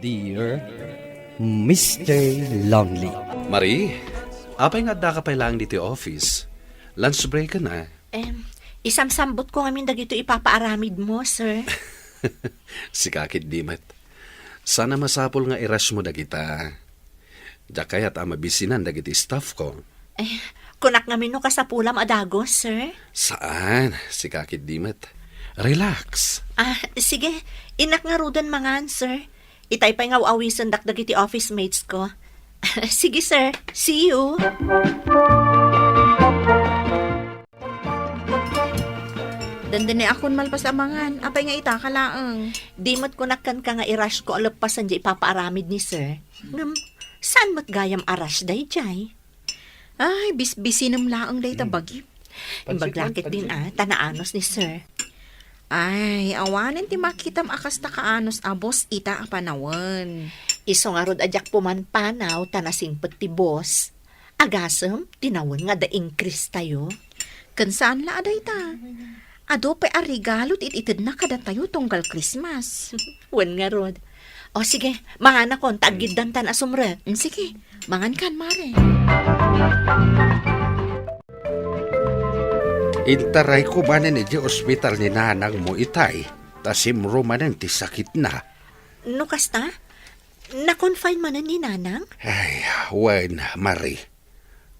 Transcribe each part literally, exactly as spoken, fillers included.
Dear Mister Lonely. Marie, apay nga addaka pay laeng ditoy office? Lunch break na. Em, isamsambot ko ngamin dagito ipapaaramid mo, sir. Sika ketdi met. Saan a masapul nga i-rush mo dagita. Diak kayat a mabisinan dagiti staff ko. Eh, kunak ngamin no kasapulam a dagos, sir? Saan? Sika ketdi met. Relax. Ah, sige. Innak ngaruden mangan, sir. Itay pay nga aw-awisendak dagiti office mates ko. Sige, sir. See you. Dandani akon malpas a mangan. Apay nga ita ka laeng? Di met kunak kenka nga i-rush ko a leppasen diay ipapaaramid ni sir. Ngem, saan met gayam a rush daydiay? Ay, bisbisinem laeng dayta Hmm. bagim. Imbag la ketdin, ah, ta naanus ni sir. Ay, awanen ti makitam a kasta kaanus a boss ita a panawen. Isu ngarud a diak pumanpanaw ta nasingpet ti boss. Agasem, tinawen nga da increase tayo. Ken saan la a dayta. Adu pay a regalo ti it-itedna kadatayo tunggal Christmas. Wen ngarud. O sige, manganakon ta aggiddantan a sumrek. Mm, sige, mangankan, Mare. Intarayko manen idiay ospital ni nanangmo itay, ta simro manen ti sakitna. No kasta, na-confine manen ni nanang? Ay, wen, Marie.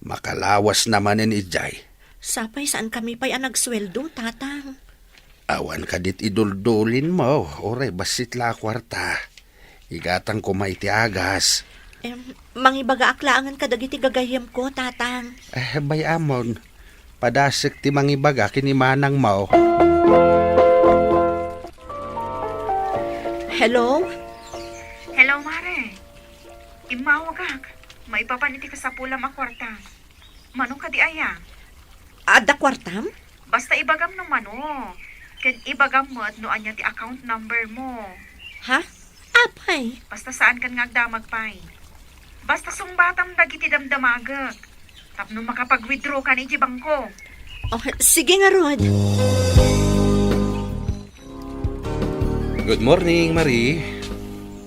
Makalawasna manen idiay. Sapay saankami pay a nagsueldo, Tatang. Awan kadit iduldulinmo, uray bassit la a kuarta. Igatang koma iti agas. Em, mangibagaak laengen kadagiti gagayyemko, Tatang. Eh, bay-amon. Padasek ti mangibaga ken ni manangmo. Hello? Hello, Mare. Immawagak. Maipapan iti kasapulam a kuarta. Mano kadi aya? Adda kuartam? Basta ibagam no mano. Ken ibagam met no ania ti account number mo. Ha? Apay? Basta saankan nga agdamag pay. Basta sungbatam dagiti damdamagek. Tapno makapag-withdraw kan iti bangko. Oh, sige ngarud. Good morning, Marie.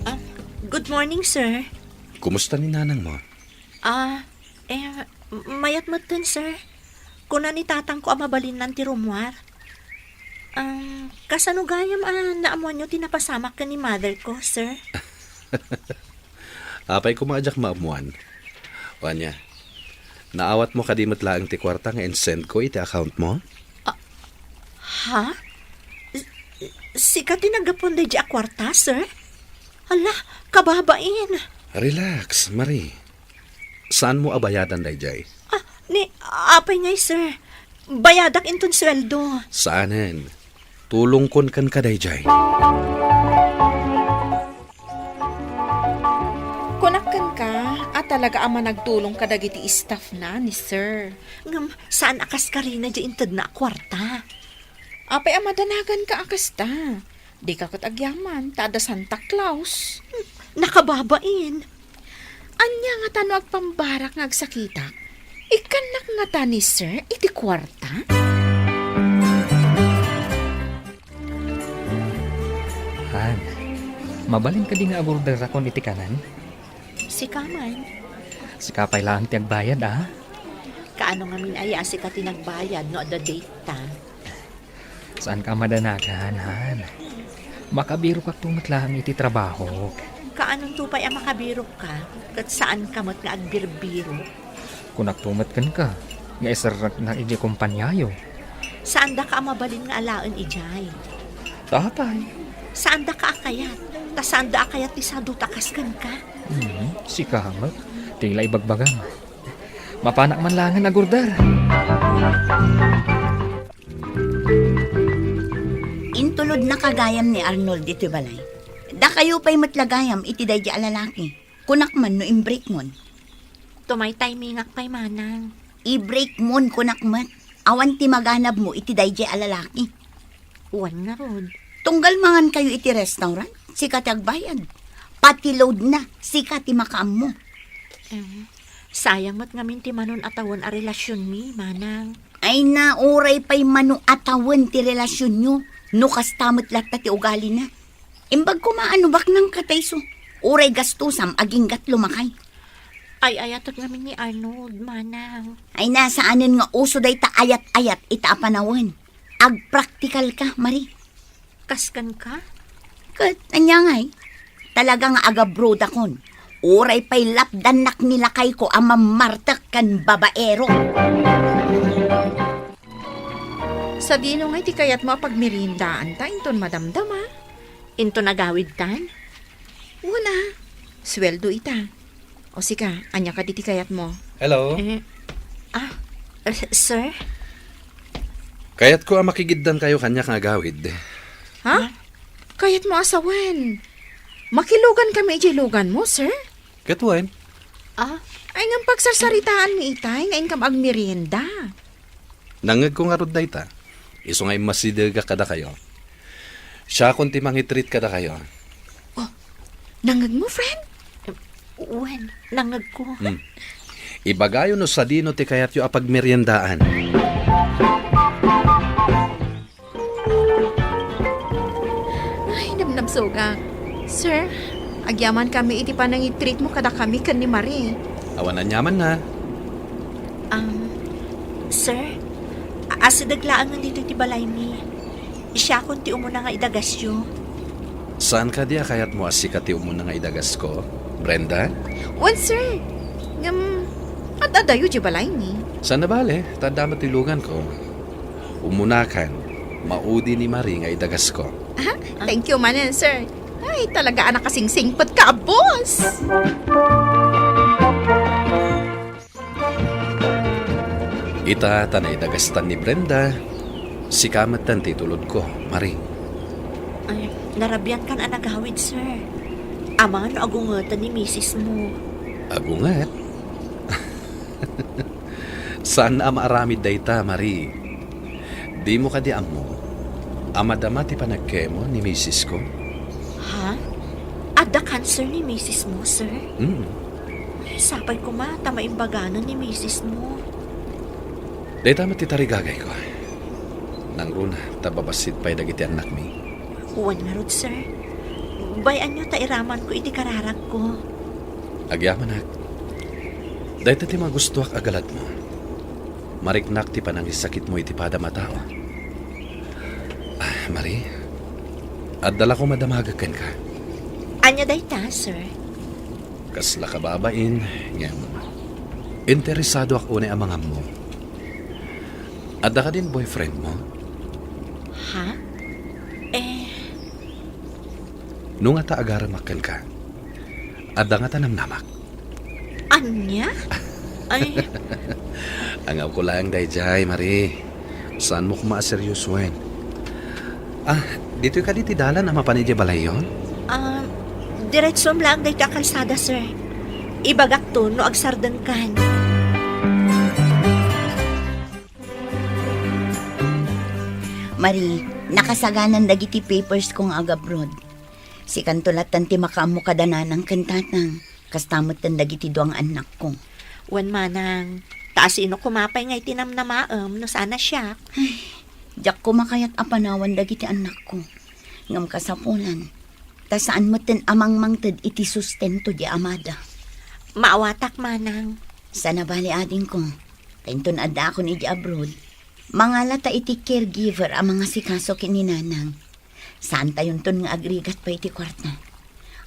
Ah, good morning, sir. Kumusta ni nanangmo? Ah, eh, mayat metten, sir. Kuna ni tatangko a mabalinnan ti rummuar. Ah, kasano gayam a naammuanyo ti napasamak ken ni mother ko, sir? Apay koma a diak maammuan. O ania, naawatmo kadi met laeng ti kuarta nga insend ko iti account mo? Ah, ha? S-, sika ti naggapuan daydiay a kuarta, sir? Hala, kababain. Relax, Marie. Saanmo a bayadan daydiay? Ah, ni, apay ngay, sir? Bayadak inton sueldo. Saanen. Tulongkon kenka daydiay. Kunak kenka a talaga a managtulong kadagiti staff na ni sir. Ngem saan a kas karina diay intedna a kuarta. Apay a madanaganka a kasta? Dika ket agyaman, ta adda Santa Claus. Hmm, nakababain. Ania ngata no agpambarak nga agsakitak? Ikkannak ngata ni sir iti kuarta? Han, mabalin kadi nga agorderakon iti kanen? Sika man. Sika pay laeng ti agbayad, a? Kaano ngamin aya a sika ti nagbayad no adda date ta? Saanka a madanagan, han. Makabirokakto met laeng iti trabahok. Kaanonto pay a makabirokka, ket saanka met nga agbirbirok? Kunakto met kenka, nga iserreknak idiay kompaniayo. Saandaka a mabalin nga alaen idiay. Apay? Saandaka a kayat, ta saanda a kayat ti sadot a kas kenka. Hmm, sika met. Ti la ibagbagam. Mapanak man laengen agorder. Intulodnaka gayam ni Arnold ditoy balay. Dakayo pay met la gayam iti daydiay a lalaki. Kunak man no imbreakmon. Tumaytaymingak pay manang. Ibreakmon, kunak met. Awan ti maganabmo iti daydiay a lalaki. Wen ngarud. Tunggal mangankayo iti restaurant, sika ti agbayad. Pati loadna, sika ti makaammo. Em, sayang met ngamin ti manon a tawen a relasionmi, manang. Ay na, uray pay mano a tawen ti relasionyo, no kasta met latta ti ugalina. Imbag koma a no baknangka ta isu. Uray gastusam agingga ti lumakay. Ay-ayatek ngamin ni Arnold, manang. Ay, saanen nga uso dayta ayat-ayat ita a panawen. Agpraktikal ka, Marie. Kasken ka? Ket ania ngay? Talaga nga agabrodakon. Uray pay lapdannak ni lakayko a mammartek ken babaero. Sadino ngay ti kayatmo a pagmeriendaanta inton madamdama? Inton agawidtan? Wen a. Sueldo ita. O sika, ania kadi ti kayatmo? Hello? Eh, ah, eh, sir? Kayatko a makigiddankayo kaniak nga agawid. Ha? Kayatmo a sawen? Makilugan kami idiay luganmo, sir? Ket wen? Ah? Ay, ngem pagsarsaritaanmi itay nga inkam agmerienda. Nangngegko ngarud dayta. Isu nga immasidegak kadakayo. Siakon ti mangi-treat kadakayo. Oh, nangngegmo, friend? Wen, nangngegko. Hmm. Ibagayo no sadino ti kayatyo a pagmeriendaan. Ay, nabnabsogak. Sir, agyaman kami iti panangi-treatmo kadakami ken ni Marie. Awan aniamanna. Um, sir, a-, asideg laeng ditoy ti balaymi. Siakon ti umuna nga idagasyo. Saan kadi a kayatmo a sika ti umuna nga idagasko, Brenda? Wen, sir. Ngem, ad-adayo diay balaymi. Saan a bale, ta adda met ti luganko. Umunakan, maudi ni Marie nga idagasko. Aha, thank you manen, sir. Ay, talaga a nakasingsingpet ka, boss! Ita ta naidagastan ni Brenda, sika metten ti itulodko, Marie. Ay, narabiatkan a nagawid, sir. Amangan no agungeten ni misismo. Agunget? Saan a maaramid dayta, Marie. Dimo kadi ammo a madama ti panagkemo ni misisko? Ha? Adda cancer ni misismo, sir? Mm. Sapay koma ta maimbaganan ni misismo. Dayta met ti tarigagayko. Nangruna ta babassit pay dagiti annakmi. Wen ngarud, sir. Bay-anyo ta iramanko iti kararagko. Agyamanak. Dayta ti magustoak a galadmo. Mariknak ti panangisakitmo iti padam a tao. Ah, Marie, adda la koma damagek kenka. Ania dayta, sir? Kasla kababain, ngem interesadoak unay a mangammo. Adda kadin boyfriendmo? Ha? Eh. No ngata agaremak kenka, adda ngata namnamak? Ania? Ay. Angawko laeng daydiay, Marie. Saanmo koma a seriosoen. Ah, ditoy kadi ti dalan a mapan idiay balayyo? Ah, diretsom laeng daytoy a kalsada, sir. Ibagakto no agsardengkan. Marie, nakasaganan dagiti papers ko nga agabroad. Sikanto latta ti makaammo kada nanang ken tatang. Kasta metten dagiti dua nga annakko. Wen manang, ta asino koma pay nga iti namnamaem no saan a siak? Ay, diak koma kayat a panawan dagiti annakko. Ngem kasapulan, ta saan metten a mangmangted iti sustento di amada. Maawatak, manang. Saan a bale, adingko, ta inton addaakon iti abroad, mangala ta iti caregiver a mangasikaso ken ni nanang. Saantayonton nga agrigat pay iti kuarta.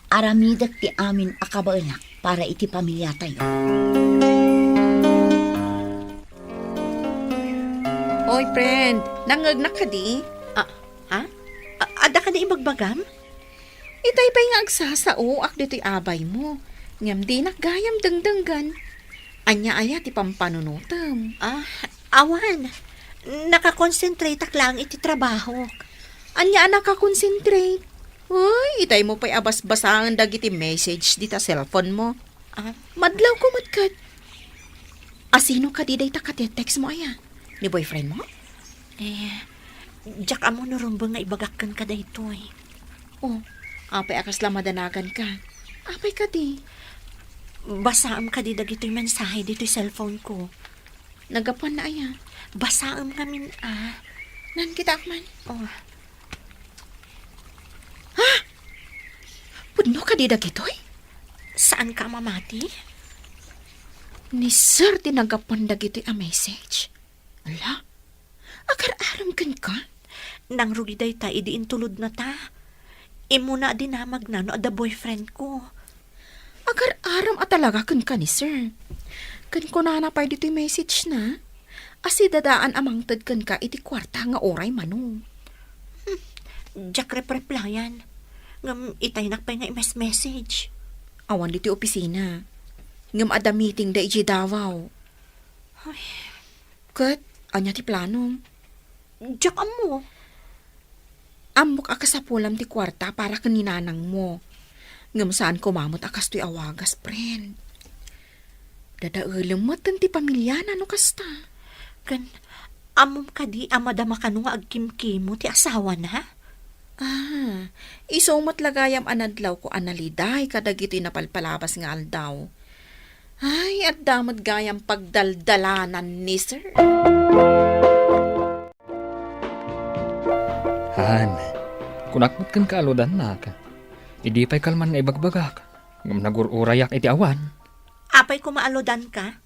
Aramidek ti amin a kabaelak para iti pamiliatayo. Oy, friend, nangngegnak kadi? Ah, ha? A-, adda kadi ibagbagam? Itay pay nga agsasaoak ditoy abaymo, ngem dinak gayam dengdenggen. Ania aya ti pampanunotem? Ah, awan. Nakakonsentrateak laeng iti trabahok. Ania a nakakonsentrate? Uy, itaymo pay a basbasaen dagiti message dita cellphone mo. Ah? Madlawko met ket. Asino kadi dayta katetextmo aya? Ni boyfriendmo? Eh, diak ammo no rumbeng nga ibagak kenka daytoy. Oh, apay a kasla madanaganka? Apay kadi? Basaem kadi dagitoy mensahe ditoy cellphone-ko. Naggapuanna aya? Basaem ngamin a. Nan, kitaak man. Oh. Ha? Pudno kadi dagitoy? Saanka a mamati? Ni Sir ti naggapuan dagitoy a message. Ala, agar-aram kenka? Nangrugi dayta idi intulodna ta. Immuna a dinamagna no adda boyfriend ko. Agar-aram a talaga kenka ni Sir. Ken kunana pay ditoy message na, a sidadaan a mangted kenka iti kuarta nga uray mano. Hmm, diak repreplayan. Ngem itaynak pay nga i-message. Awan ditoy opisina. Ngem adda meeting da idiay Davao. Ay. Ket, ania ti planom? Diak ammo. Ammok a kasapulam ti kuarta para ken ni nanangmo. Ngem saan koma met a kastoy a wagas, friend. Dadaelem met ti pamiliana no kasta. Ken, ammom kadi a madama kano nga agkimkimo ti asawana? Ah, isu met la gayam a nadlawko a naliday kadagitoy napalpalabas nga aldaw. Ay, adda met gayam pagdaldalanan ni Sir. Han, kunak met kenka a ludannak. Idi pay kalman nga ibagbagak, ngem nagur-urayak iti awan. Apay koma a ludanka?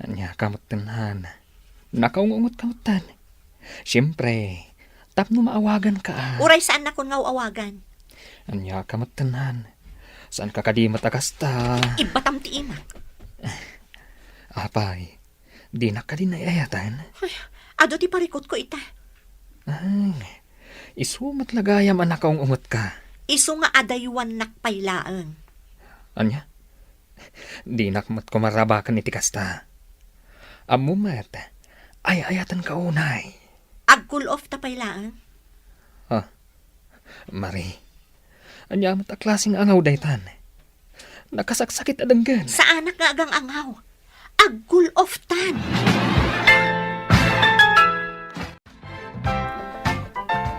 Ania ka metten, Han? Nakaung-ungot ka metten. Siempre, tapno maawagan ka, ah. Uray saan nakon nga awagan. Ania ka metten, Han? Saan ka kadi met a kasta? Ibbatam ti imak. Apay, dinak kadi naayatan? Ay, adu ti parikutko ita. Ay, isu met la gayam a nakaung-ungot ka. Isu nga adaywannak pay laeng. Ania? Dinak met koma rabaken iti kasta. Ammo met, ay-ayaten ka unay. Ag-cool off ta pay laeng. Ah, Mari, ania met a klase nga angaw daytan? Nakasaksakit a denggen. Saanak nga agang-angaw. Ag-cool off tan.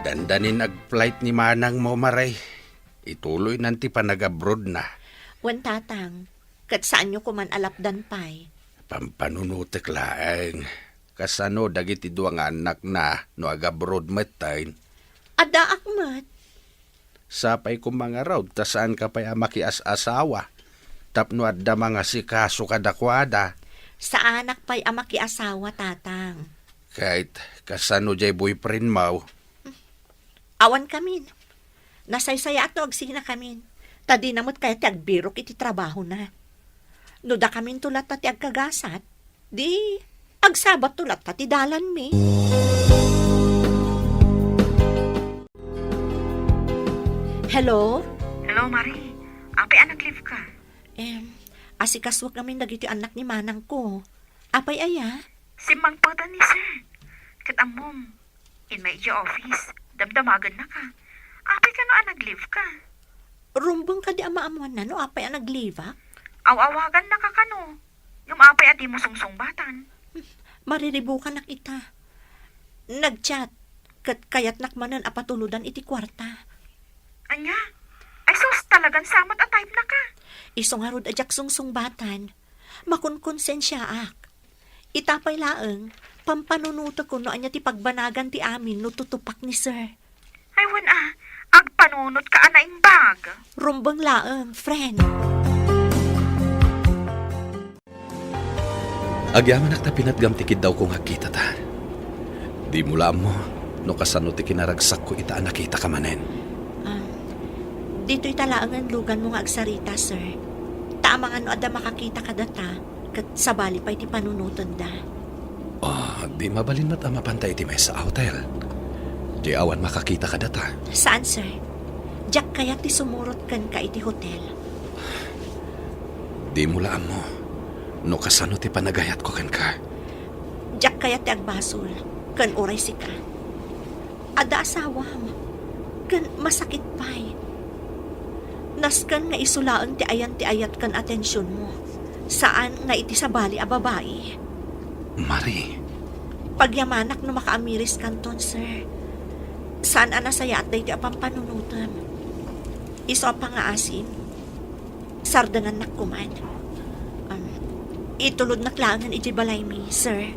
Dandanin ag-flight ni manangmo, Mari. Ituloynan ti panag-abroadna. Wen, Tatang, ket saanyo koman a lapdan pay. Pampanunotek laeng. Kasano dagiti dua nga annakna no ag-abroad metten? Addaak met. Sapay koma ngarud ta saanka pay a makias-asawa tapno adda mangasikaso kadakuada. Saanak pay a makiasawa, Tatang. Ket kasano jay boyfriendmo? Awan kamin. Nasaysayaat no agsinakamin. Ta dina met kayat ti agbirok iti trabahona. No dakaminto latta ti agkagasat, di agsabatto latta ti dalanmi. Hello? Hello, Mari. Apay a nag-leave ka? Em, asikasuak ngamin dagiti annak ni manangko. Apay aya? Simmangpet ni Sir. Ket ammom, immay idiay office, damdamagennaka. Apay kano a nag-leave ka? Rumbeng kadi a maammoanna no apay a nag-leave-ak? Aw-awagannaka kano? Ngem apay a dimo sungsungbatan? Mariribukanak ita. Nag-chat, ket kayatnak manen a patulodan iti kuarta. Ania? Ay sus, talagan samat a type-naka. Isu ngarud a diak sungsungbatan. Makonkonsensiaak. Ita pay laeng, pampanunotek no ania ti pagbanagan ti amin no tutupak ni Sir. Ay, wen a, agpanunotka a naimbag. Rumbeng laeng, friend. Agyamanak ta pinatgam ti kiddawko nga agkitata. Dimo la ammo no kasano ti kinaragsakko ita a nakitaka manen. Ah, ditoy ta laengen luganmo nga agsarita, sir. Ta amangan no adda makakita kadata, ket sabali pay ti panunotenda. Ah, di mabalin met a mapanta iti maysa a hotel. Di awan makakita kadata. Saan, sir? Diak kayat ti sumurot kenka iti hotel. Dimo la ammo no kasano ti panagayatko kenka. Diak kayat ti agbasol, ken uray sika. Adda asawam, ken masakit pay. Nasken nga isu laeng ti ayan ti ayat ken atensionmo, saan nga iti sabali a babai. Marie. Pagyamanak no makaamiriskanton, sir. Saan a nasayaat daytoy a pampanunotem. Isu a pangngaasim, sardengannak koman. Um, itulodnak laengen idiay balaymi, sir.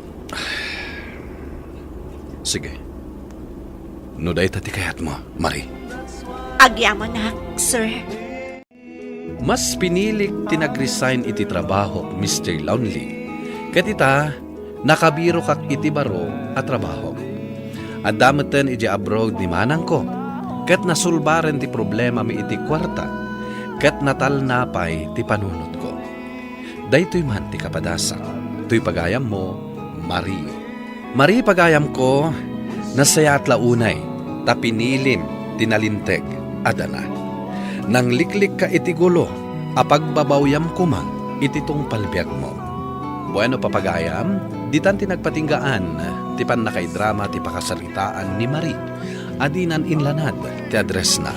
Sige. No dayta ti kayatmo, Marie. Agyamanak, sir. Mas pinilik ti nag-resign iti trabahok, Mister Lonely. Ket ita, nakabirokak iti baro a trabahok. Adda metten idiay abroad ni manangko, ket nasulbaren ti problemami iti kuarta, ket natalna pay ti panunotko. Daytoy man ti kapadasak. Toy pagayammo, Marie. Marie, pagayamko, nasayaat la unay ta pinilim ti nalinteg a dana. Nangliklikka iti gulo a pagbabawyam koma iti tungpal biagmo. Bueno, papagayam, ditan ti nagpatinggaan ti pannakaidrama ti pakasaritaan ni Marie. Adinan inlanad ti addressna.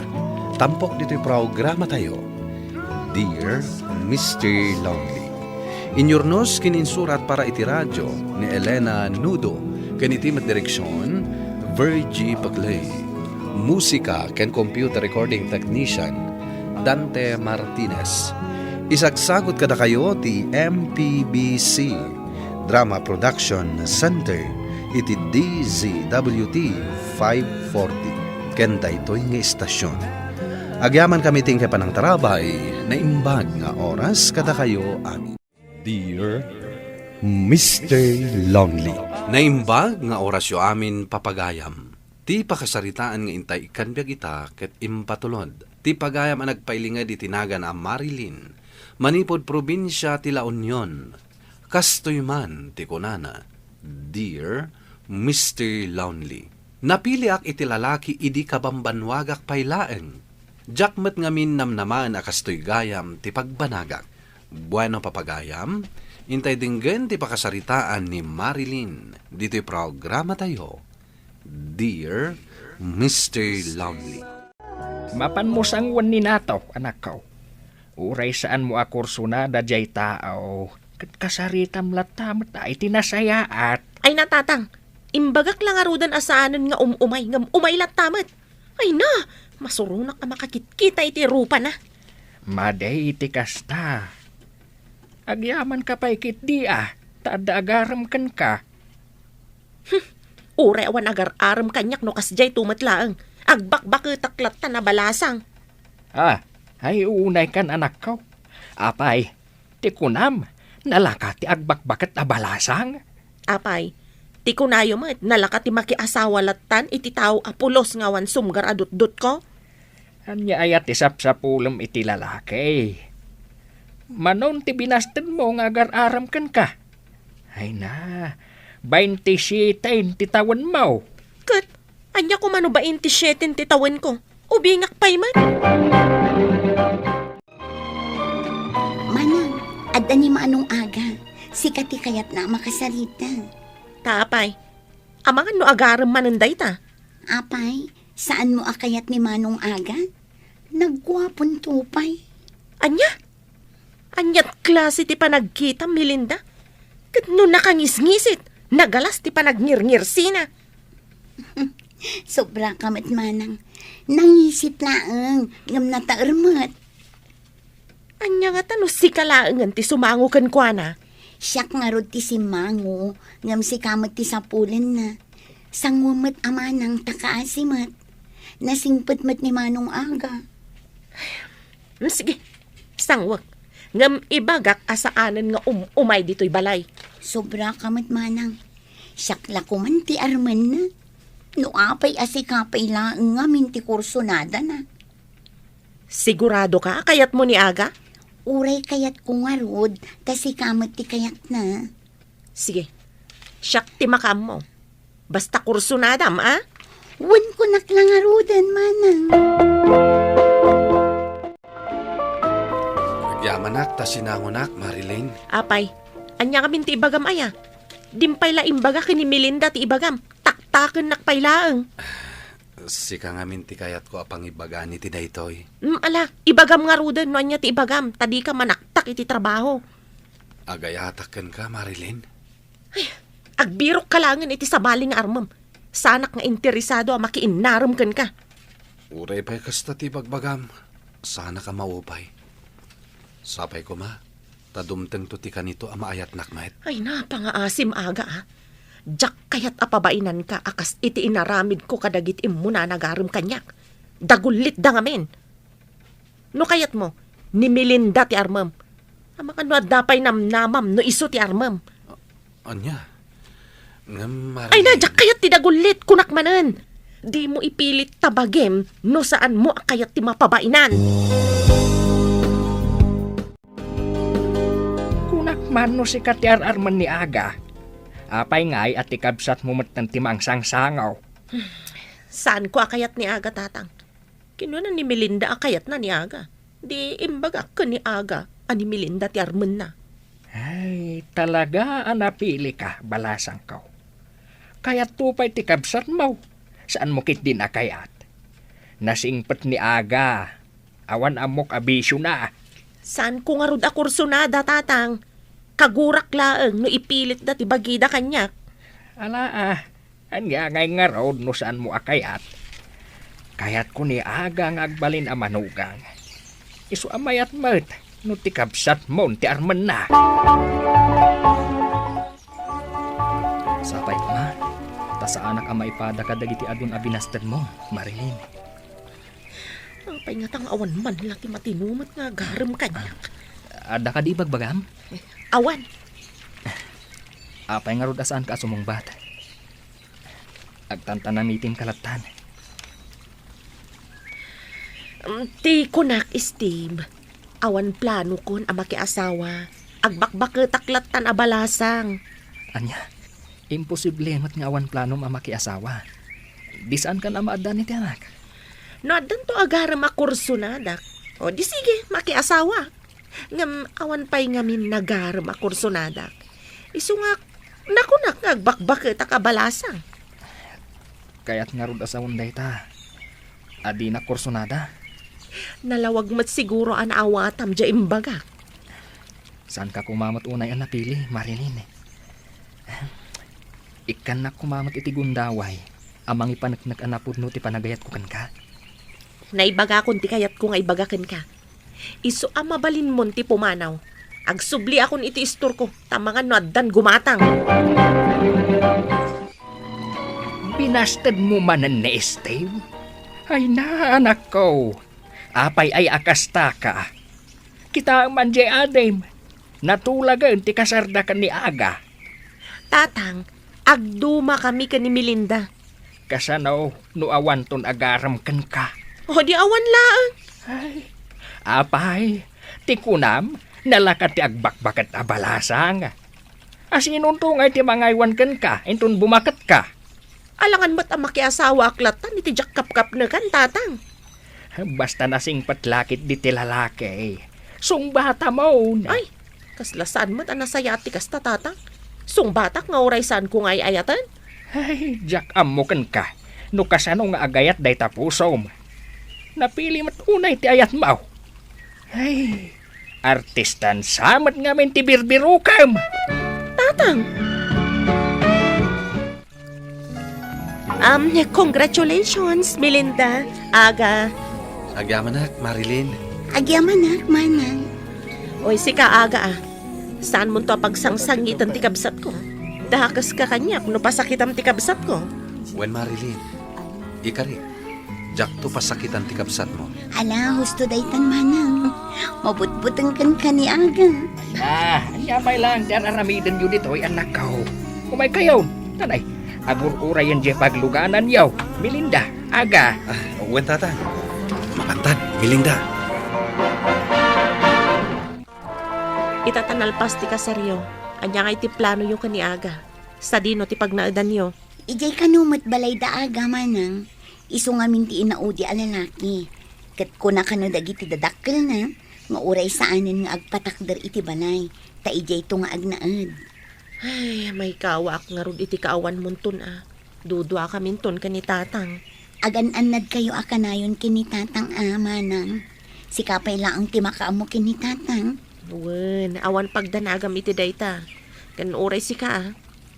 Tampok ditoy programatayo, Dear Mister Lonely. Inyurnos ken insurat para iti radio ni Elena Nudo ken iti met direksion, Virgie Paclay. Musika ken computer recording technician, Dante Martinez. Isagsagut kadakayo ti M P B C Drama Production Center iti D Z W T five forty ken daytoy nga istasyon. Agyamankami ti inkay panangtarabay, naimbag nga oras kadakayo amin. Dear Mister Lonely. Naimbag nga orasyo amin, papagayam. Ti pakasaritaan nga intay ikkan biag ita ket impatulod ti pagayam a nagpailinged iti nagan a Marilyn, manipud probinsia ti La Union. Kastoy man ti kunana, Dear Mister Lonely, napiliak iti lalaki idi kabambanwagak pay laeng. Diak met ngamin namnamaen a kastoy gayam ti pagbanagak. Bueno, papagayam, intay denggen ti pakasaritaan ni Marilyn ditoy programatayo, Dear Mister Lonely. Mapanmo sanguen ni Nato, anakko. Uray saanmo a kursunada diay tao, ket kasaritam latta met a iti nasayaat. Ay, natatang, imbagak la ngaruden a saanen nga um-umay, ngem umay latta met. Ay na, masuronak a makakitkita iti rupana. Madi iti kasta. Agyamanka pay ketdi a, ta adda agarem kenka. Hmm, uray awan agar-arem kaniak no kasdiay to met laeng. Agbakbaketak latta a balasang. Ah, ay unaykan, anakko. Apay, ti kunam, nalaka ti agbakbaket a balasang? Apay, ti kunayo met, nalaka ti makiasawa lattan iti tao a pulos nga awan sumgar a dutdotko? Ania aya ti sapsapulem iti lalaki? Manon ti binastedmo nga agar-arem kenka? Ay na, baintisiete ti tawenmo. Ket, ania koma no baintisiete ti tawenko? Ubingak pay met. Manang, adda ni Manong Aga. Sika ti kayatna a makasarita. Ta apay, amangan no agarem manen dayta. Apay, saanmo a kayat ni Manong Aga? Nagguaponto pay. Ania? Aniat klase ti panagkitam, Melinda? Ket no nakangisngisit, nagalas ti panagngirngirsina. Sobraka met, Manang. Nangisit laeng, ngem nataer met. Ania ngata no sika laengen ti sumango kenkuana? Siak ngarud ti simmango, ngem sika met ti sapulenna. Sango met a manang ta kaasi met. Nasingpet met ni Manong Aga. Mm, sige, sangwek. Ngem ibagak a saanen nga um-umay ditoy balay. Sobraka met, Manang. Siak la koman ti armenna. No apay a sika pay laeng ngamin ti kursunadana. Sigurado ka a kayatmo ni Aga? Uray kayatko ngarud, ta sika met ti kayatna. Sige, siak ti makaammo. Basta kursunadam, a? Wen, kunak la ngaruden, Manang. Agyamanak ta sinangonak, Marilyn. Apay, ania ngamin ti ibagam aya? Dimpay la imbaga ken ni Melinda ti ibagam. Taktakennak pay laeng. Sika ngamin ti kayatko a pangibagana iti daytoy. Mm, ala, ibagam ngaruden no ania ti ibagam, ta dika manaktak iti trabaho. Agayatak kenka, Marilyn? Ay, agbirokka laengen iti sabali nga armem. Saanak nga interesado a makiinnarem kenka. Uray pay kasta ti ibagbagam, saanak a maupay. Sapay koma, ta dumtengto ti kanito a maayatnak met. Ay, napangaasim, Aga, a. Diak kayat a pabainanka a kas iti inaramidko kadagiti immuna a nagarem kaniak. Dagullitda ngamin. No kayatmo, ni Melinda ti armem. Amangan no adda pay namnamam no isu ti armem. Ania? Ngem Ay na, Marilyn, diak kayat ti dagullit, kunak manen. Dimo ipilit ta bagim no saanmo a kayat ti mapabainan. Kunak man no sika ti ar-armen ni Aga. Apay ngay a ti kabsatmo metten ti mangsangsangaw? Saanko a kayat ni Aga, Tatang. Kinuna ni Melinda a kayatna ni Aga. Di imbagak ken ni Aga a ni Melinda ti armenna. Ay, talaga a napilika, balasangko. Kayatmo pay ti kabsatmo. Saanmo ketdin a kayat? Nasingpet ni Aga. Awan ammok a bisiona. Saanko ngarud a kursunada, Tatang. Kagurak laeng no ipilitda ti bagida kaniak. Ala, ah. Ania ngay ngarud no saanmo a kayat? Kayatko ni Aga nga agbalin a manugang. Isu a mayat met no ti kabsatmon ti armenna. Sapay koma, ta saanak a maipada kadagiti adun a binastedmo, Marilyn. Apay ngata nga awan man la ti matino met nga agarem kaniak? Adda kadi ibagbagam? Awan. Apay ngarud a saanka a sumungbat? Agtantanamitinka lattan. Mm, ti kunak, Steve, awan planokon a makiasawa. Agbakbaketak lattan a balasang. Ania? Imposible met nga awan planom a makiasawa. Di saankan a maaddan iti anak? No addanto agarem a kursonadak, o di sige, makiasawa. Ngem awan pay ngamin nagarem a kursonadak. Isu nga, nakunak nga agbakbaketak a balasang. Kayat ngarud a sawen dayta a dinak kursonada? Nalawag met siguro a naawatam diay imbagak. Saanka koma met unay a napili, Marilyn. Ikkannak koma met iti gundaway a mangipaneknek a napudno ti panagayatko kenka. Naibagakon ti kayatko nga ibaga kenka. Isu a mabalinmon ti pumanaw. Agsubliakon iti istorko, ta amangan no addan gumatang. Binastedmo manen ni Steve? Ay na, anakko. Apay ay a kastaka? Kitaem man diay adim. Natulagen ti kasarda ken ni Aga. Tatang, agdumakami ken ni Melinda. Kasano no awanton agarem kenka? O, di awan laeng. Ay, apay, ti kunam, nalaka ti agbakbaket a balasang. Asinonto ngay ti mangaywan kenka inton bumaketka? Alangan met a makiasawaak lattan iti diak kapkapnekan, Tatang. Basta nasingpet la ketdi ti lalaki, sungbatamon. Ay, kasla saan met a nasayaat ti kasta, Tatang. Sungbatak nga uray saanko nga ay-ayaten. Ay, diak ammo kenka no kasano nga agayat dayta pusom. Napili met unay ti ayatmo. Ay, artistan sa met ngamin ti birbirokem. Tatang! Um, congratulations, Melinda, Aga. Agyamanak, Marilyn. Agyamanak, Manang. Oy, sika, Aga, ah. Saanmonto a pagsangsangiten ti kabsatko? Dakeska kaniak no pasakitam ti kabsatko. Wen, Marilyn, ikarik, diakto pasakitan ti kabsatmo. Ala, husto daytan, Manang. Mabutbuteng kenka ni Aga. Ah, ania pay laeng ti ar-aramidenyo ditoy, annakko? Umaykayon, tanay, agur-urayen diay paglugananyo, Melinda, Aga. Ah, wen, Tatang. Mapantan, Melinda. Ita ta nalpas ti kasaryo, ania ngay ti planoyo ken ni Aga? Sadino ti pagnaedanyo? Idiay kano met balayda, Aga, Manang. Isu ngamin ti inaudi a lalaki. Ket kuna kano dagiti dadakkelna nga uray saanen nga agpatakder iti balay, ta idiayto nga agnaed. Ay, maikawaak ngarud iti kaawanmonton a. Duduakaminton ken ni Tatang. Agan-annadkayo a kanayon ken ni Tatang a, Manang. Sika pay laeng ti makaammo ken ni Tatang. Wen, awan pagdanagam iti dayta. Ken uray sika a,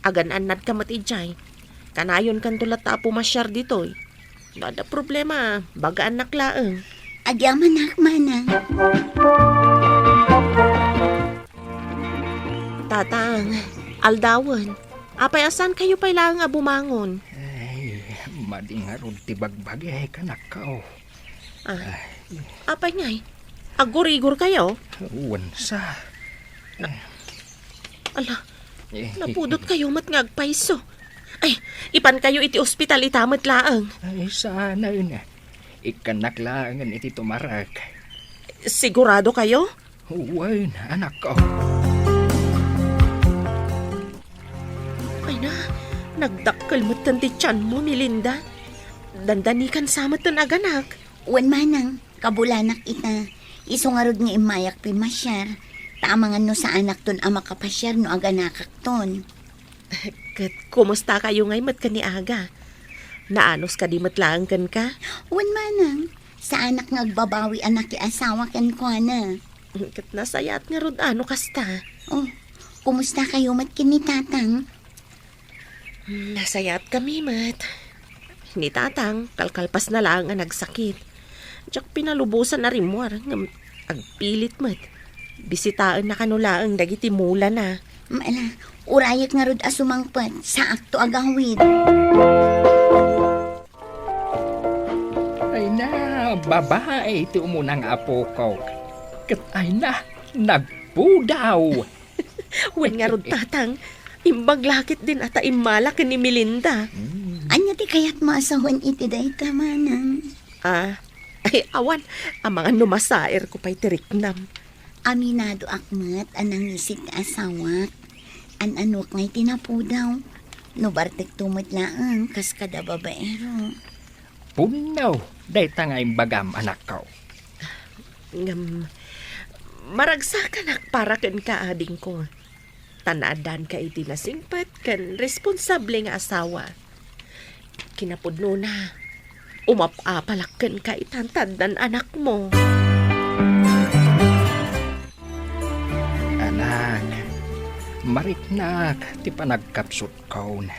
agan-annadka met idiay. Kanayonkanto latta a pumasiar ditoy. No adda problema, bagaannak laeng. Agyamanak, Manang. Tatang, aldawen. Apay a saankayo pay laeng a bumangon? Ay, madi ngarud ti bagbagi, kanakko. Ah, apay ngay? Aggurigor kayo? Wen sa. Ala, eh, napudot kayo met nga agpayso. Ay, ipan kayo iti ospital ita met laeng. Ay, saanen. Ikkannak laengen iti tumarek. Sigurado kayo? Wen, anakko. Ay na, nagdakkel metten ti tianmo, Melinda. Dandanikan sa metten aganak. Wen, manang, kabulanak ita. Isu ngarud nga immayak pimmasiar. Ta amangan no saanakton a makapasiar no aganakakton. Ket kumusta kayo ngay met ken ni Aga? Naanus kadi met laeng kenka? Wen, manang, saanak nga agbabawi a nakiasawa kenkuana. Ket nasayaat ngarud a no kasta. Oh, kumusta kayo met ken ni Tatang? Nasayaat kami met. Ni Tatang, kalkalpasna laeng a nagsakit. Diak pinalubosan a rimmuar, ngem agpilit met. Bisitaenna kano laeng dagiti mulana. Ala, urayek ngarud a sumangpet, saakto agawid. Ay na, babae ti umuna nga apoko. Ket ay na, nagpudaw. Wen ngarud, Tatang, imbag la ketdin a ta immala ken ni Melinda. Mm. Ania ti kayatmo a sawen iti dayta, manang? Ah, ay, awan, amangan no masaerko pay ti riknam. Aminadoak met a nangisit ti asawak. An-anuak ngay ti napudaw. No bartekto met laeng, kas kada babaero. Punno dayta nga imbagam, anakko. Ngem, maragsakanak para kenka, adingko. Ta naaddaanka iti nasingpet ken responsable nga asawa. Kinapudnona, umap-apalak kenka ita ta addan anakmo. Anak, mariknak ti panagkapsutkon.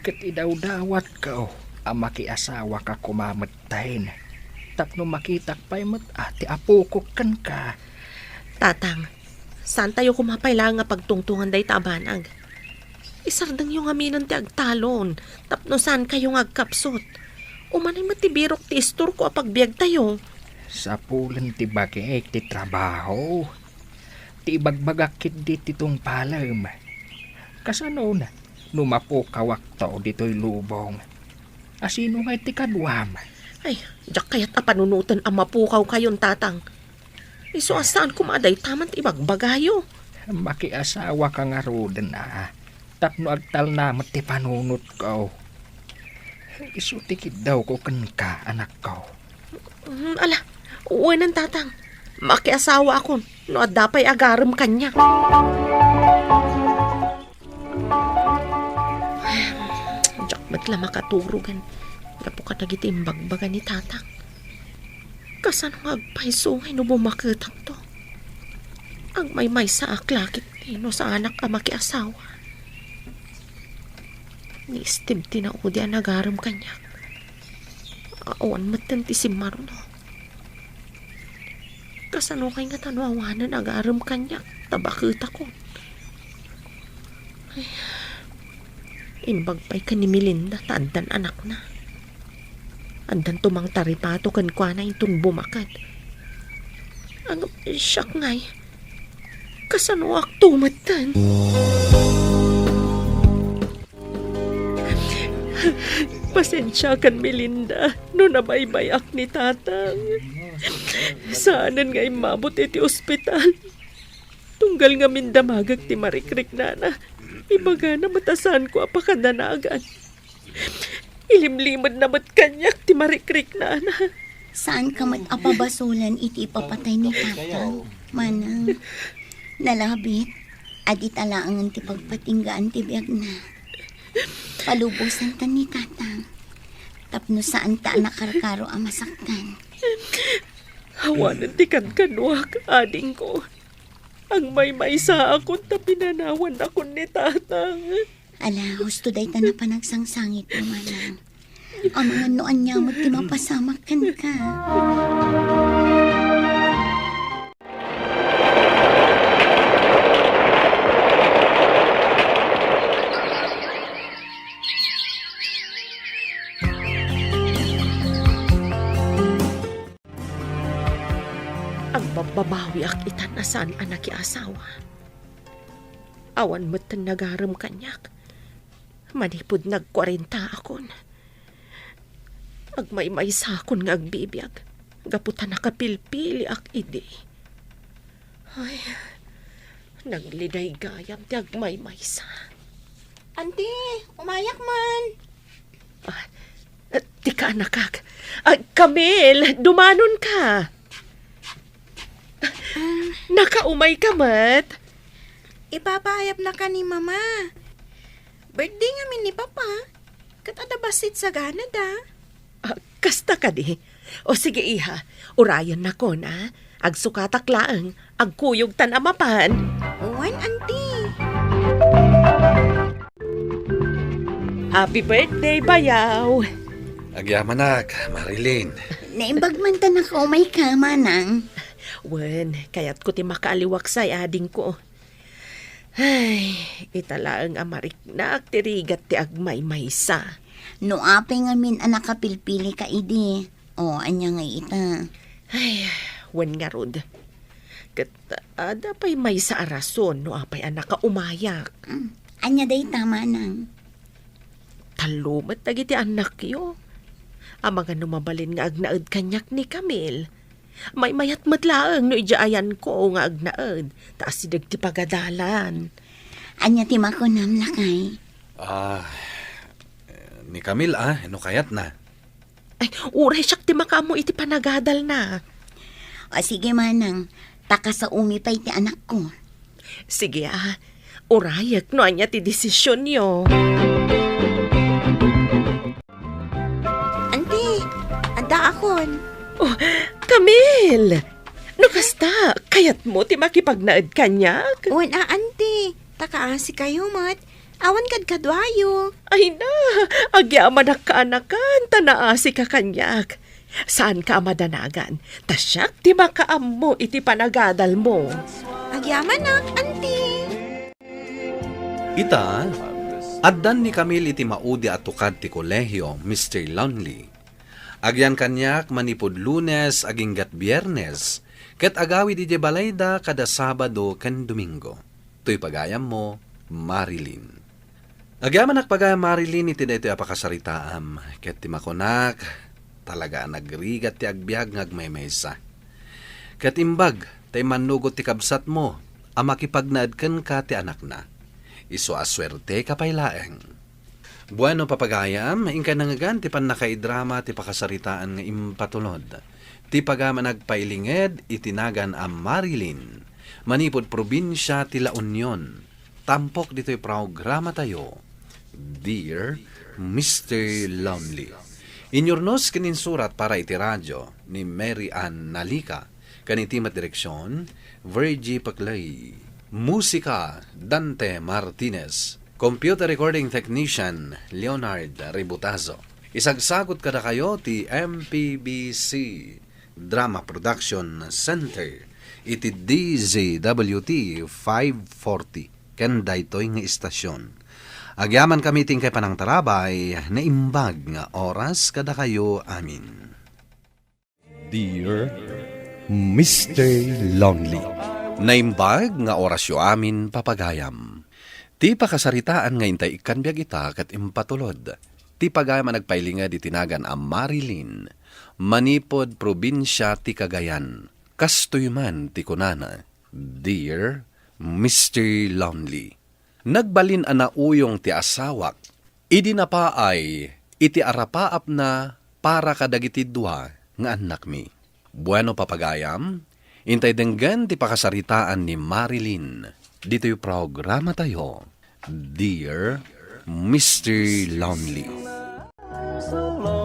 Ket idawdawatko a makiasawaka koma metten tapno makitak pay met a ti apokok kenka. Tatang, saantayo koma pay laeng a pagtungtongan dayta a banag. Isardengyo ngaminen ti agtalon tapno saankayo nga agkapsut. Umanay met ti birok ti istorko a pagbiagtayo. Sapulen ti bagik ti trabaho. Ti ibagbagak ketdi ti tungpalem. Kasano no mapukawakto ditoy lubong? A sino ngay ti kaduam? Ay, diak kayat a panunoten a mapukawkayon, Tatang. Isu a saan koma a dayta man ti ibagbagayo. Makiasawaka ngaruden a tapno agtalna met ti panunotko. Isu ti kiddawko kenka, anakko. Mm, ala, wenen, Tatang. Makiasawaakon no adda pay agarem kaniak. Diak met la makaturogen gapu kadagiti imbagbaga ni Tatang. Kasano nga agpayso ngay no bumaketakto? Agmaymaysaak la ketdi no saanak a makiasawa. Ni Steve ti naudi a nagarem kaniak. Awan metten ti simmaruno. Kasano kay ngata no awanen agarem kaniak ta baketakon? Ay, imbag pay ken ni Melinda ta addan anakna. Addanto mangtaripato kenkuana inton bumaket. Ngem siak ngay, kasanoakto metten? Pasensiakan, Melinda, no nabaybay-ak ni Tatang. Saanen nga immabot iti ospital. Tunggal ngamin damagek ti marikriknana, ibagana met a saanko a pakadanagan. Ilimlimedna met kaniak ti marikriknana. Saanka met a pabasolen iti ipapatay ni Tatang, manang. Nalabit a dita laengen ti pagpatinggaan ti biagna. Palubosantan ni Tatang tapno saanta a nakarkaro a masaktan. Awanen ti kadkaduak, adingko. Agmaymaysaakon ta pinanawannakon ni Tatang. Ala, husto dayta a panagsangsangitmo, manang. Amangan no ania met ti mapasamak kenka. Agbab itan a saan a nakiasawa. Awan metten nagarem kaniak. Manipud nagkuarentaakon, agmaymaysakon nga agbibiag gapu ta nakapilpiliak idi. Ay, nagliday gayam ti agmaymaysa. Anti, umayak man. Ah, ti kaanakak. Ah, Camille, dumanonka. Ah. Nakaumayka met? Ipapaayapnaka ni Mama. Birthday ngamin ni Papa. Ket adda bassit saganada. Ah, kasta kadi? O sige, iha. Urayennakon, a. Agsukatak laeng. Agkuyogtan a mapan. Wen, Anti. Happy birthday, bayaw! Agyamanak, Marilyn. Naimbag man ta nakaumayka, Manang. Wen, kayatko ti makaaliwaksay, adingko. Ay, ita laeng a mariknak ti rigat ti agmaymaysa. No apay ngamin a nakapilpilika idi, o, ania ngay ita? Ay, wen ngarud. Ket adda pay maysa a rason no apay a nakaumayak. Mm, ania dayta, Manang? Tallo met dagiti annakyo. Amangan no mabalin nga agnaed kaniak ni Camille. Maymayat met laeng no idiay ayanko nga agnaed, ta asideg ti pagadalan. Ania ti makunam, lakay? Ah, ni Camille, a, no kayatna. Ay, uray siak ti makaammo iti panagadalna. O, sige, Manang. Ta kasaomi pay ti anakko. Sige, a. Urayek no ania ti desisionyo. Anti, addaakon. Oh, Camille! No kasta, kayatmo ti makipagnaed kaniak? Wen a, Anti. Ta kaasikayo met. Awan kadkaduayo. Ay na, agyamanak kaanakan, ta naasika kaniak. Saanka a madanagan, ta siak ti makaammo iti panagadalmo. Agyamanak, Anti. Ita, addan ni Camille iti maudi a tukad ti kolehio, Mister Lonely. Agyan kaniak manipud Lunes aginggat Biernes, ket agawid idiay balayda kada Sabado ken Domingo. Toy pagayammo, Marilyn. Agyamanak pagayam, Marilyn, iti daytoy a pakasaritaam, ket ti makunak, talaga a nagrigat ti agbiag nga agmaymaysa. Ket imbag ta immannugot ti kabsatmo a makipagnaed kenka ti anakna. Isu a suerteka pay laeng. Bueno, papagayam, inkay nangngegan ti pannakaidrama ti pakasaritaan nga impatulod. Ti pagayam a nagpailinged iti nagan a Marilyn, manipud probinsia ti La Union. Tampok ditoy programatayo, Dear Mister Lonely. Inyurnos ken insurat para iti radio ni Mary Ann Nalica, ken iti met direksion, Virgie Paclay. Musika, Dante Martinez. Computer recording technician, Leonard Ributazo. Isagsagut kadakayo ti M P B C Drama Production Center iti D Z W T five forty ken daytoy nga istasyon. Agyamankami ti inkay panangtarabay, naimbag nga oras kadakayo amin. Dear Mister Lonely. Naimbag nga orasyo amin, papagayam. Ti pakasaritaan nga intay ikkan biag ita ket impatulod ti pagayam a nagpailinged iti nagan a Marilyn, manipud probinsia ti Cagayan. Kastoy man ti kunana, Dear Mister Lonely. Nagbalin a nauyong ti asawak idi napaay iti arapaapna para kadagiti dua nga annakmi. Bueno, papagayam, intay denggen ti pakasaritaan ni Marilyn ditoy programatayo, Dear Mister Lonely.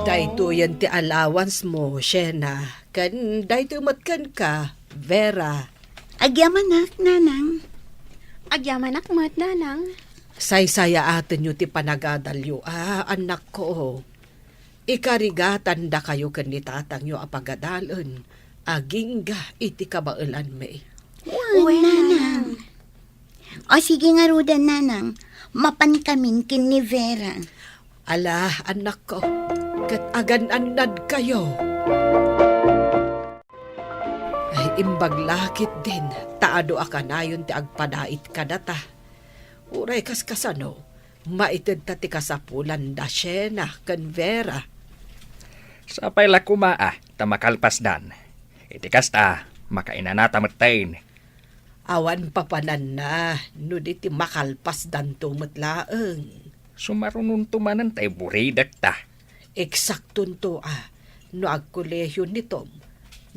Daytoyen ti allowance mo, Shena, ken daytoy met kenka, Vera. Agyamanak, Nanang. Agyamanak met, Nanang. Saysayaatenyo ti panagadalyo, a, annakko. Ikarigatan dakayo ken ni tatangyo a pagadalen agingga iti kabaelanmi. Wen, Wen, Nanang. Nanang. O sige ngaruden, Nanang. Mapankamin ken ni Vera. Ala, annakko, ket agan-annadkayo. Ay, Imbag la ketdin ta adu a kanayon ti agpadait kadata. Uray kaskasano, maitedta ti kasapulan da Shena ken Vera. Sapay la koma a ta makalpasdan. Iti kasta, makainanata metten. Awan papananna no di ti makalpasdanto met laeng. Sumarunonto manen tay buridekta. Eksaktonto a no agkolehio ni Tom,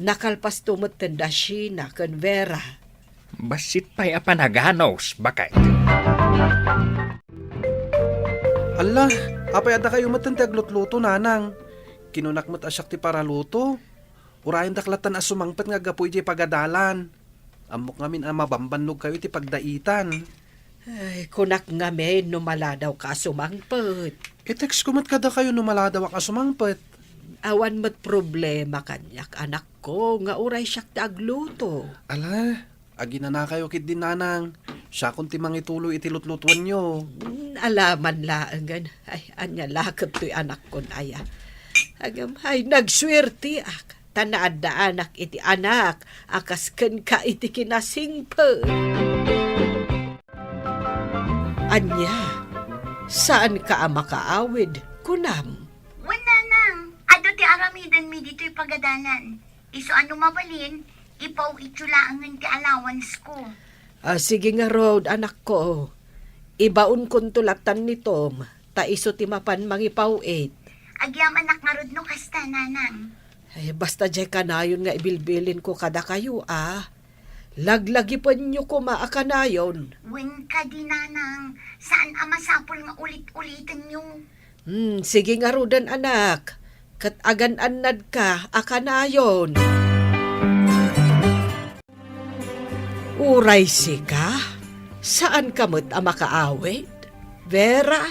nakalpasto metten da Shena ken Vera. Bassit pay a panaganos, baket. Alla, apay adda kayo metten ti aglutluto, nanang? Kinunak met a siak ti paraluto. Urayendak lattan a sumangpet nga aggapu idiay pagadalan. Ammok ngamin a mabambannog kayo iti pagdaitan. Ay, kunak ngamin no maladawka a sumangpet. I-text ko met kadakayo no maladawak a sumangpet. Awan met problema kaniak, anakko, nga uray siak ti agluto. Ala, aginanakayo ketdi, nanang. Siakon ti mangituloy iti lutlutuenyo. Hmm, alaman laengen. Ay, ania la kettoy, anakkon aya. Agam, ay, nagsuerteak. Ta naaddaanak iti anak a kas kenka iti kinasingpet. Ania, saanka a makaawid, kunam? Wen, nanang, adu ti aramidenmi ditoy pagadalan. Isu a no mabalin, ipaw-ityo laengen ti allowance ko. Ah, sige ngarud, anakko. Ibaonkonto lattan ni Tom, ta isu ti mapan mangipaw-it. Agyamanak ngarud no kasta, nanang. Ay, basta diay kanayon nga ibilbilinko kadakayo, a. Laglagipenyo koma a kanayon. Wen kadi, nanang, saan a masapul nga ulit-ulitenyo. Hmm, sige ngaruden, anak. Ket agan-annadka a kanayon. Uray sika, saanka met a makaawid, Vera?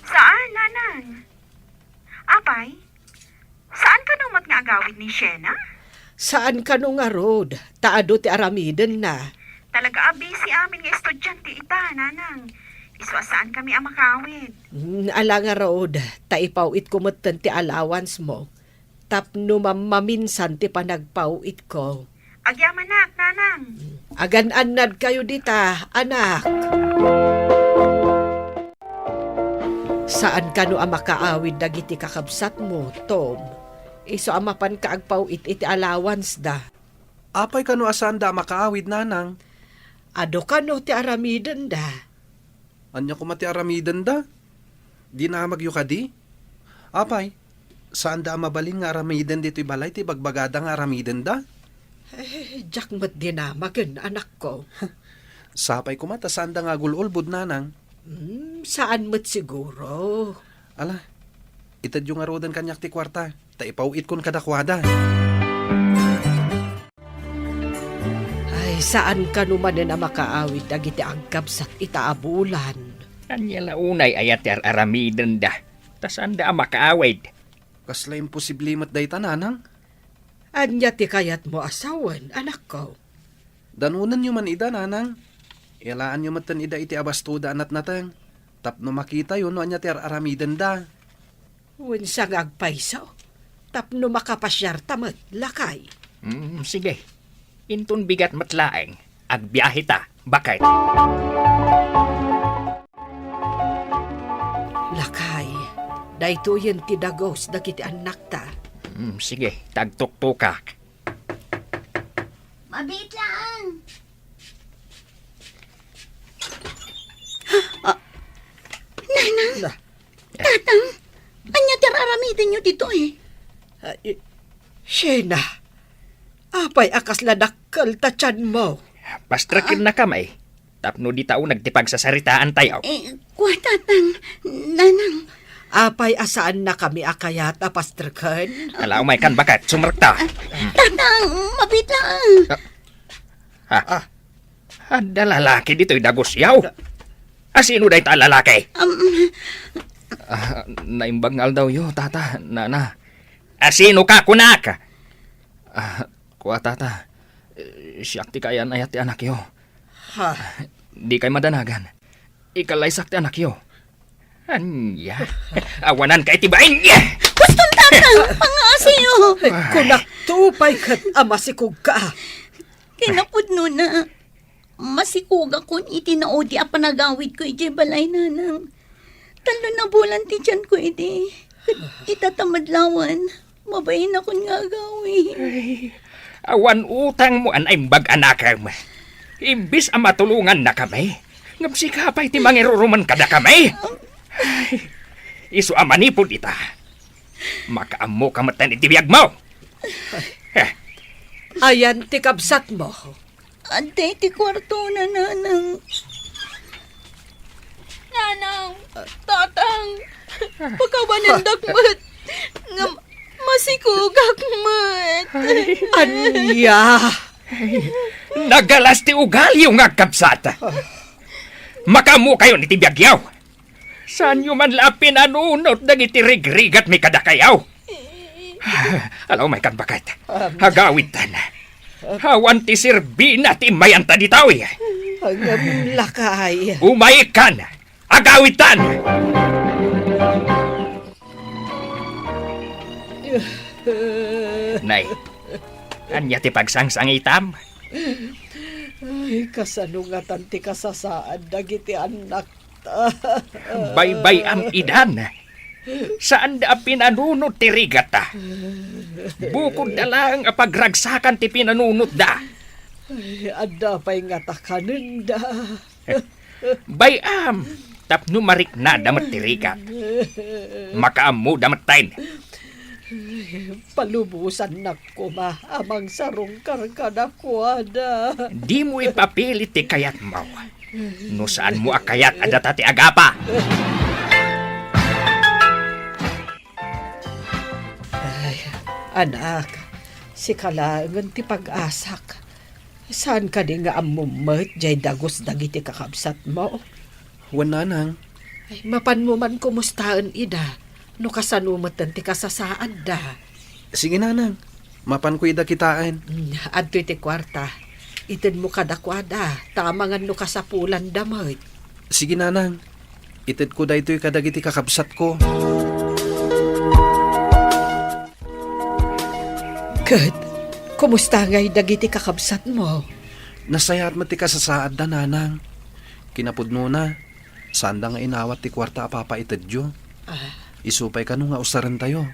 Saan, nanang. Apay, saan kano met nga agawid ni Shena? Saan kano ngarud, ta adu ti aramidenna. Talaga a busy amin nga estudiante ita, nanang. Isu a saan kami a makawid. Mm, ala ngarud, ta ipaw-itko metten ti allowance mo. Tapno mammaminsan ti panagpaw-itko. Agyamanak, nanang. Agan-annadkayo dita, anak. Saan kano a makaawid dagiti kakabsatmo, Tom? Isu a mapanka agpaw-it iti allowance da. Apay kano a saanda a makaawid, nanang? Adu kano ti aramidenda. Ania koma ti aramidenda? Dinamagyo kadi? Apay, saanda a mabalin nga aramiden ditoy balay ti ibagbagada nga aramidenda? Eh, diak met dinamagen, anakko. Sapay koma ta saanda nga agul-ulbod, nanang. Hmm, saan met siguro. Ala, itedyo ngaruden kaniak ti kuarta, ta ipaw-itkon kadakuada. Ay, saan kano manen a makaawid dagiti agkabsat ita a bulan? Ania la unay aya ti ar-aramidenda, ta saanda a makaawid? Kasla imposible met dayta, nanang. Ania ti kayatmo a sawen, anakko? Danonenyo man ida, nanang. Ilaanyo metten ida iti abastoda a natnateng, tapno makitayo no ania ti ar-aramidenda. Wen sa nga agpayso, tapno makapasiarta met, lakay. Mm, sige. Inton bigat met laeng, agbiaheta, baket. Lakay, daytoyen ti dagus dagiti annakta. Mm, sige, ta agtuktokak. Mabiit laeng. Ah, Nanang, Na. Tatang, ania ti ar-aramidenyo ditoy? Ah, i-, Shena, apay a kasla dakkel ta tianmo? Pastrekennakami, tapno dita uneg ti pagsasaritaantayo. Eh, kua, Tatang, Nanang. Apay a saannakami a kayat a pastreken? Ala, umaykan, baket, sumrekta. Tatang, mabiit laeng. Ah. Ha? Ah. Adda lalaki ditoy dagusyo? Asino dayta a lalaki? Um, Ah, naimbag nga aldawyo, tata, nana. Asino ka, kunak? Ah, kua, tata. Eh, siak ti kaayan-ayat ti anakyo. Ha? Dikay madanagan. Ikallaysak ti anakyo. Ania? Awananka iti bain! Hustonta! Tatang, pangaasiyo! Kunakto pay ket a masikogka. Kinapudnona, masikogakon iti naudi a panagawidko idiay balay, Nanang. Tallo a bulan ti tianko idi. Ket ita ta madlawan, mabainakon nga agawid. Ay, awan utangmo a naimbag, anakem. Imbes a matulongannakami, ngem sika pay ti mangiruruman kadakami. Ay, isu a manipud ita, makaammoka metten iti biagmo. Eh. Ayan ti kabsatmo. Adda iti kuartona, Nanang. Nanang, Tatang, pakawanendak met. Ngem masikogak met. Ay. Ania? Ay, nagalas ti ugaliyo nga agkabsat. Makaammokayon iti biagyo. Saanyo man la a pinanunot dagiti rigrigatmi kadakayo. Ala, umaykan, baket. Agawidtan. Awan ti serbina ti immayanta ditoy. Ngem, lakay. Umaykan. Agawidtan. Nay, ania ti pagsangsangitam? Ay, kasano ngatan ti kasasaad dagiti annak Baybay-am idan. Saanda a pinanunot ti rigatta. Bukodda laeng a pagragsakan ti pinanunotda. Ay, adda pay ngata kanenda. Bay-am, tapno mariknada met ti rigat. Makaammoda metten. Palubosannak koma a mangsarungkar kadakuada. Dimo ipapili ti kayatmo. No saanmo a kayat a data ti agapa. Ay, anak, sika laengen ti pag-asak. Saan kadi nga ammom met jay dagus dagiti kakabsatmo? Wen, nanang. Ay, mapanmo man kumustaen ida, no kasano metten ti kasasaadda. Sige, nanang. Mapanko ida kitaen. Mm, adtoy ti kuarta. Itedmo kadakuada, ta amangan no kasapulanda met. Sige, nanang. Itedko daytoy kadagiti kakabsatko. Ket, kumusta ngay dagiti kakabsatmo? Nasayaat met ti kasasaadda, nanang. Kinapudnona, saanda nga inawat ti kuarta a papaitedyo. Ah. Isu pay kano nga usarentayo.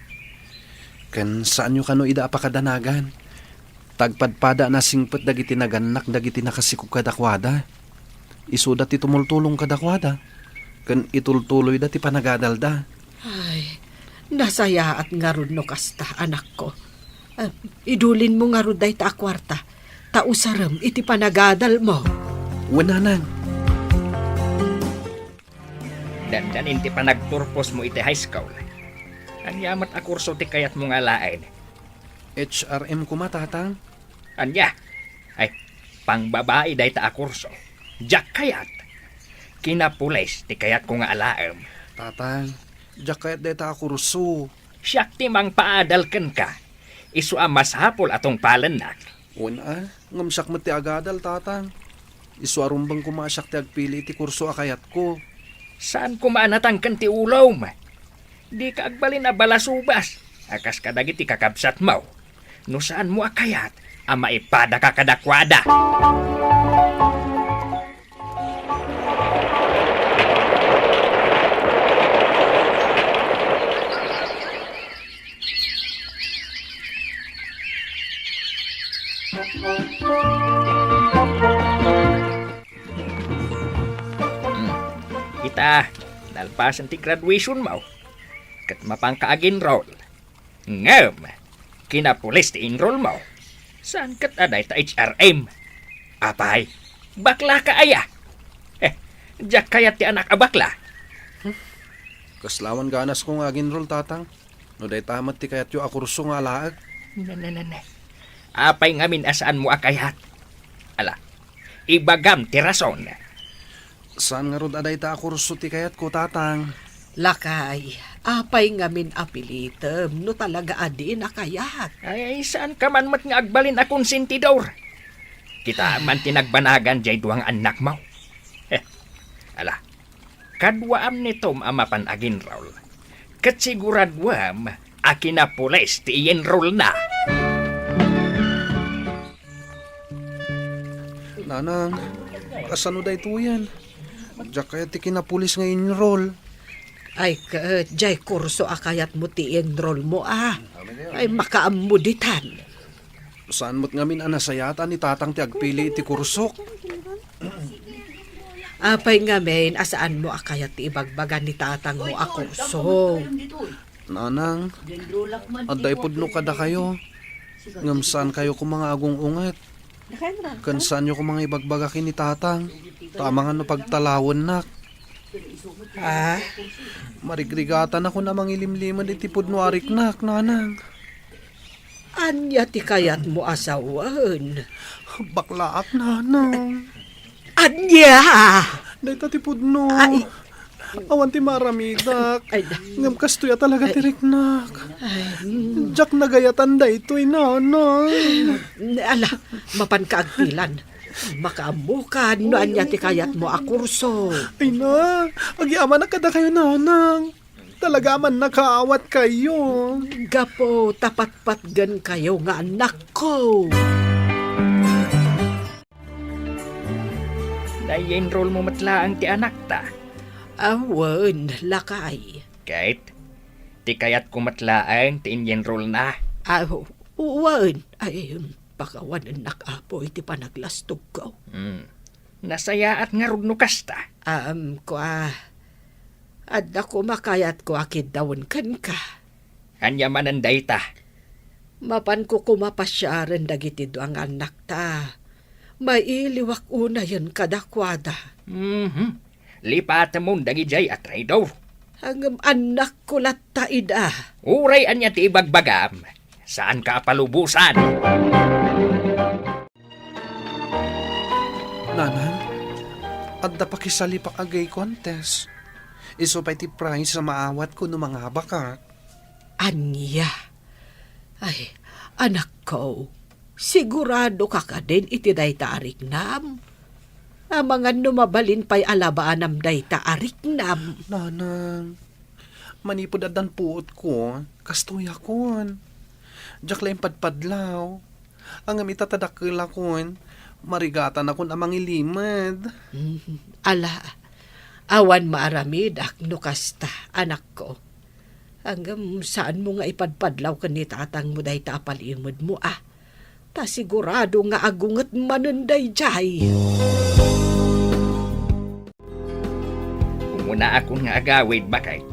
Ken saanyo kano ida a pakadanagan. Ta agpadpada a nasingpet dagiti nagannak dagiti nakasikog kadakuada. Isuda ti tumultulong kadakuada, ken itultuloyda ti panagadalda. Ay, nasayaat ngarud no kasta, anakko. Ah, idulinmo ngarud dayta a kuarta, ta usarem iti panagadalmo. Wen, nanang. Dandanin ti panagturposmo iti high school. Ania met a kurso ti kayatmo nga alaen? H R M koma, tatang. Ania? Ay, pangbabai dayta a kurso. Diak kayat. Kinapulis ti kayatko nga alaem. Tatang, diak kayat dayta a kurso. Siak ti mangpaadal kenka. Isu a masapul a tungpalennak. Wen a, ngem siak met ti agadal, tatang. Isu a rumbeng koma a siak ti agpili iti kurso a kayatko. Saan koma a natangken ti ulom. Dika agbalin a balasubas a kas kadagiti kakabsatmo no saanmo a kayat a maipadaka kadakuada. Hmm. Ita, nalpasen ti graduationmo, ket mapanka ag-enroll. Ngem, kinapulis ti enrollmo. Saan ket a dayta H R M? Apay, baklaka aya? Eh, diak kayat ti anak a bakla. Kaslawan ganasko nga ag-enroll, tatang. No dayta met ti kayatyo a kurso nga alaek. Ne, ne, ne, ne. Apay ngamin a saanmo a kayat? Ala, ibagam ti rason. Saan ngarud a dayta a kurso ti kayatko, tatang? Lakay, apay ngamin a pilitem no talaga a diin a kayat? Ay, saanka man met nga agbalin a konsentidor. Kitaem man ti nagbanagan jay dua nga annakmo. Heh, ala, kaduaam ni Tom a mapan ag-enroll. Ket siguraduem a kinapulis ti i-enrollna. Nanang, kasano daytoyen? Diak kayat ti kinapulis nga enroll. Ay, ket, jay kurso a kayatmo ti enroll mo, a. Ay, makaammo ditan. Saan met ngamin a nasayaat a ni Tatang ti agpili iti kursok. Apay ngamin a saanmo a kayat ti ibagbaga ni Tatangmo a kurso? Nanang, adda ipudno kadakayo, ngem saankayo koma nga agung-unget. Ken saanyo koma nga ibagbaga ken ni Tatang, ta amangan no pagtalawennak. Ah? Marigrigatanakon a mangilimlimed iti pudno a riknak, Nanang. Ania ti kayatmo a sawen? Baklaak, Nanang. Ania? Dayta ti pudno. Ay. Awan ti maaramidak. Ay, da- Ngem kastoy a talaga ti riknak. Ay, mm. Diak nagayatan daytoy, Nanang. Ala, mapanka agtilan. Makaammokan no ania ti kayatmo a kurso. Ay na, agyamanak kadakayo, Nanang. Talaga a mannakaawatkayo. Gapu ta patpatgenkayo nga annakko. Nai-enroll mo met laeng ti anakta? Awan, lakay. Ket, ti kayatko met laeng ti in-enrollna? Ah, wen. Ay, pakawanennak, Apo, iti panaglastogko. Hmm. Nasayaat ngarud no kasta? Am, kua, adda koma kayatko a kiddawen kenka. Ania manen dayta? Mapanko koma pasiaren dagiti dua nga annakta. Mailiwak unayen kadakuada. Mhm. Lipatemon dagidiay a traidor. Ngem annakko latta ida. Uray ania ti ibagbagam, saanka a palubosan. Nanang, adda pakisalipak a gay contest. Isu pay ti prize a maawatko no mangabakak. Ania? Ay, anakko, siguradoka kadin iti dayta a riknam? Amangan no mabalin pay a labaanam dayta a riknam. Nanang, manipud addan puotko, kastoyakon. Diak la impadpadlaw. Ngem ita ta dakkelakon, marigatanakon a mangilimed. Mm, ala, awan maaramidak no kasta, anakko. Ngem saanmo nga ipadpadlaw ken ni tatangmo dayta a palimedmo, a. Ta sigurado nga agunget manen daydiay. Umunaakon nga agawid, baket.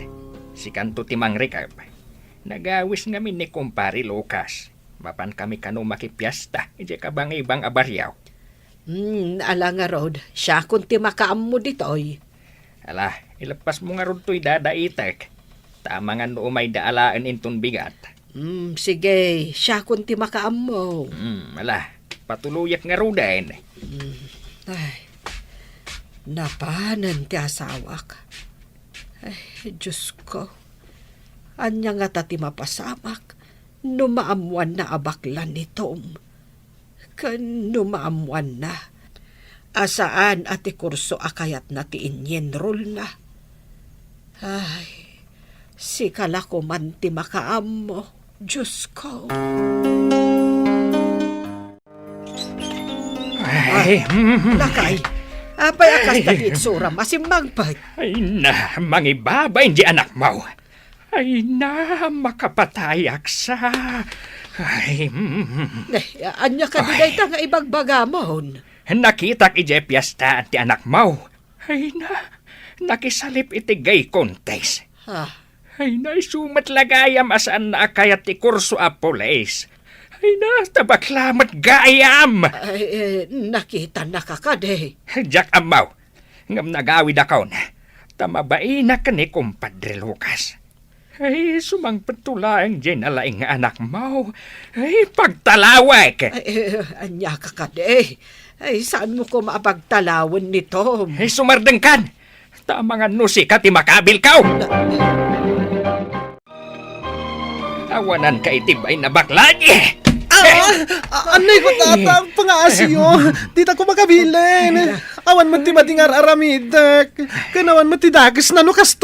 Sikanto ti mangrikep. Nagawis ngamin ni Kumpare Lucas. Mapankami kano makipiesta idiay kabangibang a barrio. Hmm, ala ngarud, siakon ti makaammo ditoy. Ala, ileppasmo ngarud toy dadaitek. Ta amangan no umayda alaen inton bigat. Hmm, sige, siakon ti makaammo. Hmm, ala, patuloyak ngaruden. Hmm, ay, napanen ti asawak. Ay, Diyos ko. Ania ngata ti mapasamak no maammoanna a bakla ni Tom? Ken no maammoanna a saan a ti kurso a kayatna ti inyenrolna? Ay, sika la koman ti makaammo, Diyos ko. Ay, ah, mm. Lakay, apay a kasta ti itsuram a simmangpet? Ay na, mangibaba indi anakmo. Ay na, makapatayak sa. Ay, mm. Eh, ania kadi dayta nga ibagbagamon? Nakitak idiay piestaan ti anakmo. Ay na, nakisalip iti gay contest. Ah. Ay na, isu met la gayam a saanna a kayat ti kurso a pulis. Ay na, ta bakla met gayam. Ay, eh, nakitanaka kadi. Diak ammo. Ngem nagawidakon, ta mabainak ni Kumpadre Lucas. Ay, sumangpet laeng diay nalaing nga anakmo. Ay, pagtalawek! Ay, eh, ania ka kadi? Ay, saanmo koma a pagtalawen ni Tom? Ay, sumardengkan! Ta amangan no sika ti makabilko! Na- Awananka iti bain a bakla. Ah! Ah, anay ko, tata, pangaasiyo. Dita ko makabilin. Awan met ti madi nga ar-aramidek. Ken awan met ti dakesna no kasto.